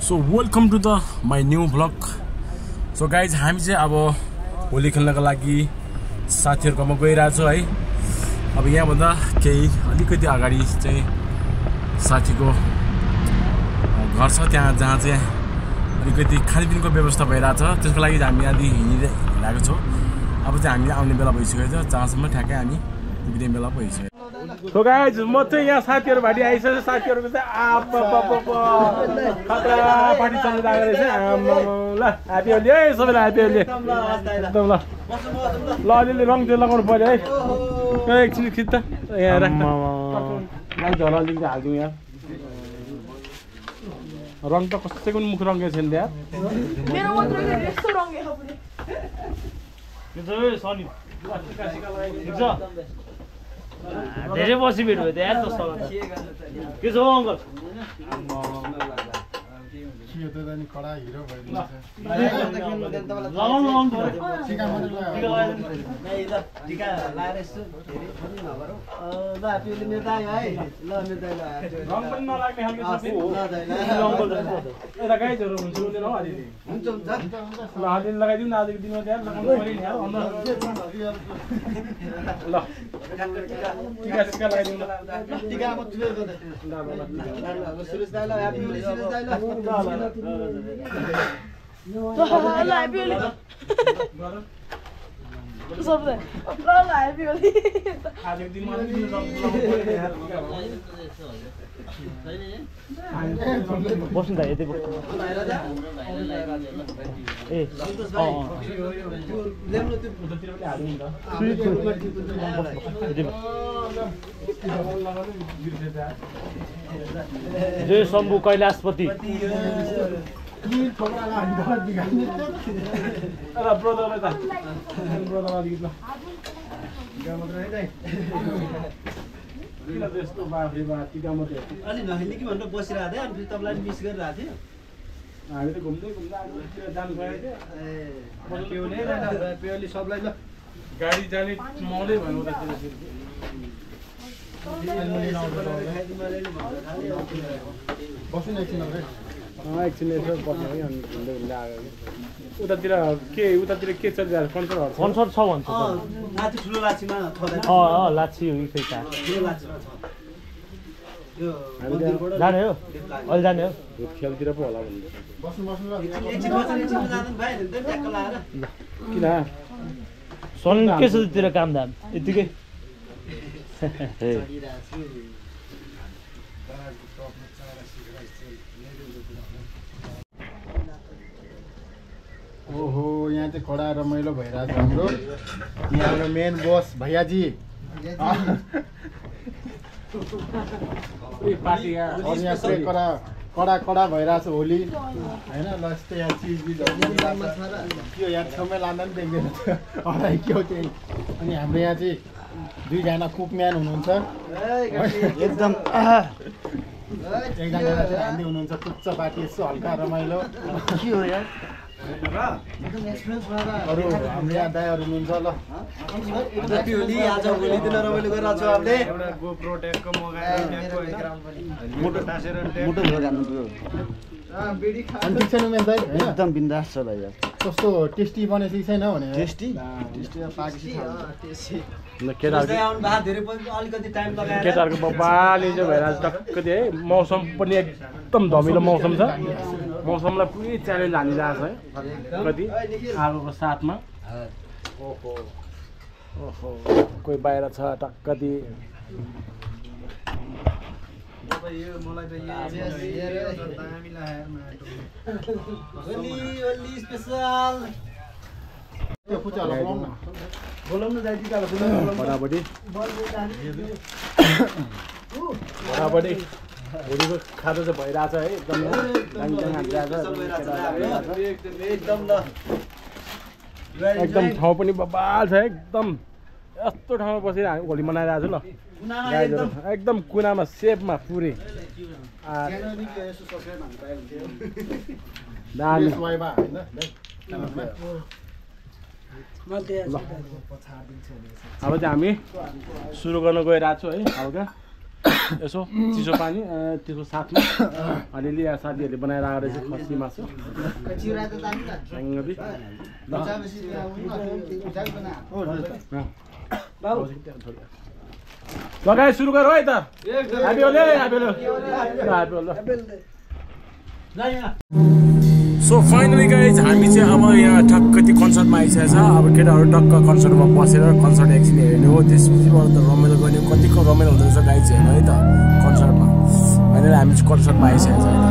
So welcome to the my new vlog. So guys हामी चाहिँ अब होली खेल्नको लागि साथीहरूकोमा गइरहेको है। अब यहाँभन्दा केही अलिकति अगाडि चाहिँ साथीको घर छ, त्यहाँ जहाँ चाहिँ अलिकति खानपिनको व्यवस्था भइरहेछ। त्यसको लागि हामी यहाँदेखि हिँडिरहेको छौँ। अब चाहिँ हामीले आउने बेला भइसकेको छ, जहाँसम्म ठ्याक्कै हामी पुग्ने बेला भइसक्यो। सो गाइज म चाहिँ यहाँ साथीहरू भाटी आइसक्यो। साथीहरूको चाहिँ खतरा पार्टी चलिरहेको रहेछ। ल ह्याप्पी होली है सबैलाई, ह्याप्पी होली एकदम। ल ल अलिअलि रङ चाहिँ लगाउनु पऱ्यो है। एकछिन खिच्छ यहाँ राख्छ होला, अलिकति हालिदिउँ यहाँ। रङ त कसैको पनि मुख रङ्गेको छैन त्यहाँ। धेरै बसी भेट भयो त्यहाँ जस्तो के छ अङ्कल? लगाइदिउँ न आजको दिनमा त्यहाँ लगाउनु पऱ्यो नि। ल टिका लगाइदिउँ बस्नु त यतै जय शम्भु कैलाशपति। अलि नखेल्ने कि भनेर बसिरहेको थिएँ, अनि तपाईँलाई मिस गरिरहेको थिएँ। हामी त घुम्दै जानु गएको थियो सबलाई ल गाडी जाने मौलै भन्नु त एकछिन यसो बस्नु है। अनि घुम्दै घुम्दै आयो उतातिर के चलिरहेको कन्सर्ट छ भन्छ। माथि ठुलो लाछीमा लाछी हो कि खै ठुलो लाछीमा छ। जाने हो अहिले जाने हो खेलतिर पो होला भन्नु। किन सन के छ तिर काम धाम यतिकै ओहो यहाँ चाहिँ कडा रमाइलो भइरहेछ हाम्रो। यहाँ हाम्रो मेन बस भैयाजी यहाँ चाहिँ कडा भइरहेछ होली होइन। ल यस्तै यहाँ चिजबिजहरू यहाँ छेउमै लाँदा पनि देख्दैन अढाई के हो त्यही। अनि हाम्रो यहाँ चाहिँ दुईजना कुकम्यान हुनुहुन्छ एकदम, एकजना चाहिँ हान्दी हुनुहुन्छ कुच्च पार्टी यसो हल्का रमाइलो के हो यार। अरू हाम्रो यहाँ दाइहरू हुनुहुन्छ। ल ह्याप्पी होली। आज होली दिन रमाइलो गरिरहेको छु। हामीले एउटा गोप्रो ट्यागको मगाएर मुटो टाँसेर अनि ठिक छैन उमेश दाइ? एकदम बिन्दास छ भाइ। कस्तो टेस्टी बनेको छैन भने टेस्टी केटाहरूको बब्बाले चाहिँ भइरहेको छ टक्कै है। मौसम पनि एकदम धमिलो मौसम छ। मौसमलाई पुरै च्यालेन्ज हानिरहेको छ है कति आगोको साथमा। ओहो ओहो कोही बाहिर छ टक्कति। बराबरी होलीको खाजा चाहिँ भइरहेछ है एकदम। एकदम ठाउँ पनि बबाल छ एकदम। यस्तो ठाउँमा बसेर हामी होली मनाइरहेको छु। ल गाइजहरू एकदम कुनामा सेपमा पुरै अब चाहिँ हामी सुरु गर्न गइरहेको छु है हल्का। यसो चिसो पानी त्यसको साथमा अलिअलि यहाँ साथीहरूले बनाएर आएर चाहिँ खसी मासु लगाए सुरु गर है त सो फाइनली गाइज हामी चाहिँ अब यहाँ ठक्क त्यो कन्सर्टमा आइसकेको छ अब केटाहरू टक्क कन्सर्टमा बसेर कन्सर्ट एकछिन हेर्ने हो त्यसपछिबाट त रमाइलो गर्ने कतिको रमाइलो हुँदो रहेछ गाइज हेर्नु है त कन्सर्टमा होइन हामी चाहिँ कन्सर्टमा आइसकेको छ